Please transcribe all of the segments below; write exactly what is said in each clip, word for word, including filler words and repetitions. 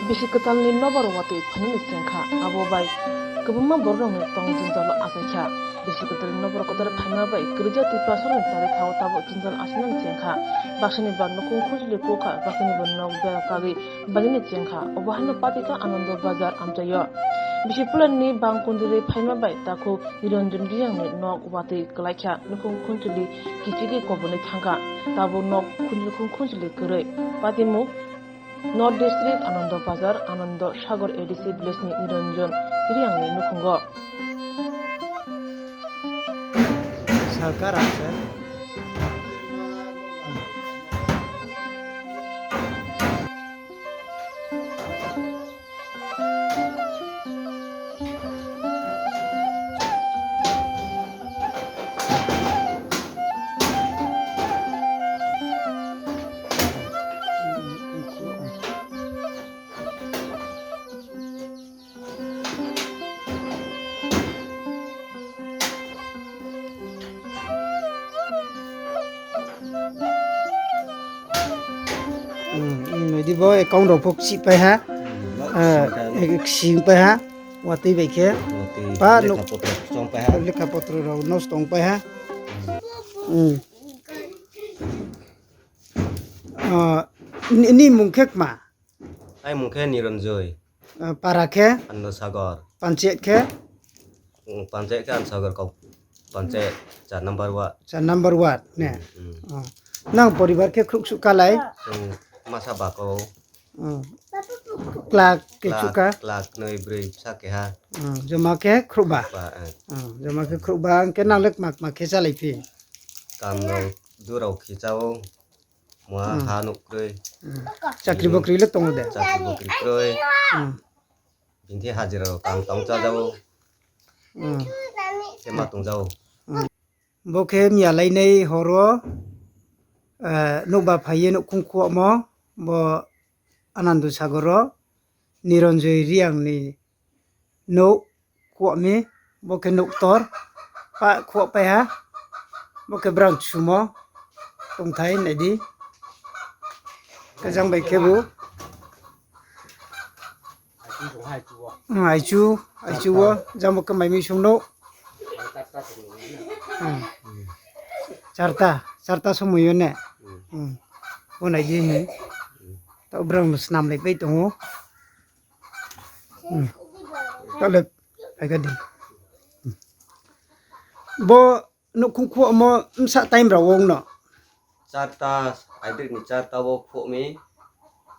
Bisi kwtalni nokbar watwi phainani chengkha, abo bai kwbangma bororokni tong jwngjalo achaikha. Bisi kwtalni nokbar kotor phaima bai kwrwija Tiprasarokni torikha-o tabuk jwngjal achainani chengkha. Baksani ba nukhung khunchwlwi kukha, baksani ba nok bera kagwi bagini chengkha. Obo haino patikha Anando Bazar amchaio. Bisi puilani bang kundri phaima bai takhuk Niranjan Riyangni nok watwi kwlaikha, nukhung khunchwlwi kichigwi kobonwi thangkha. Tabuk nok khunchwlwi khung khunchwlwi kwrwi. Patimung North District, Anando Bazar, Anando Sagar A D C village ni Niranjan Riyangni nukhungo. Sarkar answer. Hmm, hmm, di bo account rok pok si pai ha. Hmm, Ah, singkang. Eh, sing pai ha. Watwi bai khe. Watwi Pa lekha nuk- potro chong pai ha. Lekha potro rok nos tong pai ha. Hmm. Hmm. Ah, ni, ni mung khe kma? Ai mung khe Niranjoy. Ah, para khe? Anando Sagar. Panchayat khe? Mm, panchayat khe Anando Sagar kok. Panchayat char number ward. Char number ward ne? Mm, mm. Oh. Nang poribar khe khruksuk kalai? Chwng masa bako. Oh. Kla kechuka? Kla, kla knwi bwrwi bwsa keha. Oh, joma khe khrukba? Ba, eh. Oh, joma khe khrukba, hwnkhe nang le kma kma khe chalai phi? Kam rok, durok khe chao. Mwa Hmm. ha nuk kroi. Hmm. Chakri bakri le tongo de? Chakri bakri kroi. Hmm. Bini hajira rok kam tong cha jao. Hmm. Khe ma tong jao. Hmm. Bo khe miya lainai horo, eh, nokbar phaiye nukhung khuamo bo Anando Sagoro Niranjoy Riyang ni nuk khuami, bo khe nuk tor, pa khuak paiha, bo khe brang sumo tongthai naidi. Kajang bai khe bo. Hmm, aichu, aichu o, jang bo khe mai mui sung nuk. Hmm. Charta, charta somoi o ne. Hmm. Bo naidi hinwi. Ta brang no snam lai pai tongo. Hmm. Tole, phaikha di. Hmm. Bo nukhung khuamo msa time rok wng no? Charta, aibrik ni charta o khuami.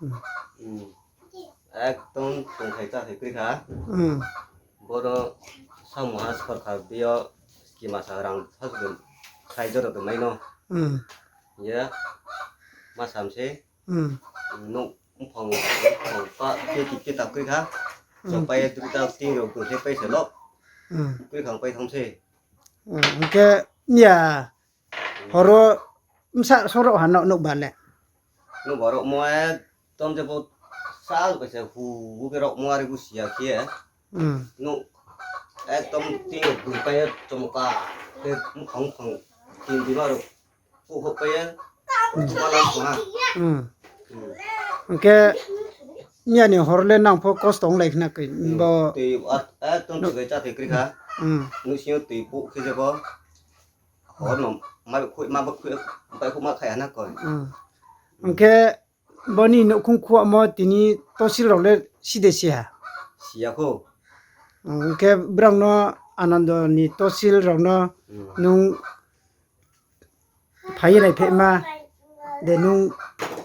Hmm. Hmm. Ekdom tongthai chathai kwrwi kha. Hmm. Bono samuha sorkar bio scheme asa rang sajwk khai jora tongmai no. Hmm. Ya, ma samse. Hmm. Nuk buphang, buphang pa, peti, peta kwrwi kha. Hmm. Chwng pai ya, dui ta, tin rok, dui ta, paisa lok. Hmm. Kwrwi kha, pai thong se. Hmm, hwnkhe, ya, horo, msa, sorok ha, nuk, nuk ba le? Nuk borok mo, ekdom jebo, sal kaisa, hu, hu, ke rok mo, ari bu siya khe. Hmm. Nuk, ekdom, tin rok, dui ta, ya, chomka, ke, buphang, buphang, tin, dui ba rok. Kok hok kaya. Hmm. Malam kha. Hmm. Hmm. Hwnkhe miyani hor le nang pho kosto wng lai khna kwi. Hmm. Bo twi at, ekdom no. Thwi cha thwi kwrwi kha. Hmm. Nusingo twi pok khe jebo. Hor no ma khoi ma ba khoi bai khoi ma khai hana koi. Hmm. Hwnkhe boni nukhung khuamo tini tosil rok le side siha. Siya kho. Hwnkhe brang no Anando ni tosil rok no hmm. Nung phaiye nai phema de nung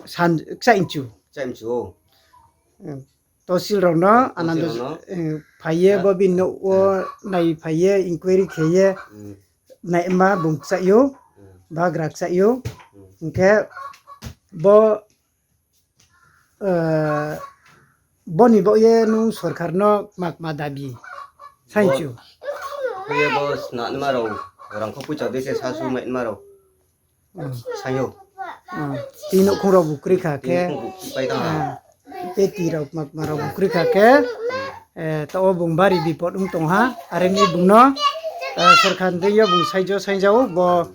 san kchai inchu. Kchai inchu o. Tosil rok no Anando tosil rok no. Eh, phaiye ah. Bo bin no o ah. Nai phaiye inquiry kheye hmm. Nai ma bung kchai yo hmm. Bagra kchai yo hmm. Hwnkhe bo Eh, boni bo ye nung sorkar no kma kma dabi sainchu. Bo, ye bo snani maro, rang kho pucha de se sasu mai maro. Hmm. Sayo. Hmm. Tino khung rok bukri kha khe. Tino khung bukri pai tang. Ah, teti rok kma kma rok bukri kha khe. Eh, to o bung bari bipot ung tong ha. Are ni bung no, eh, sorkar de yo bung saijo sainjao bo.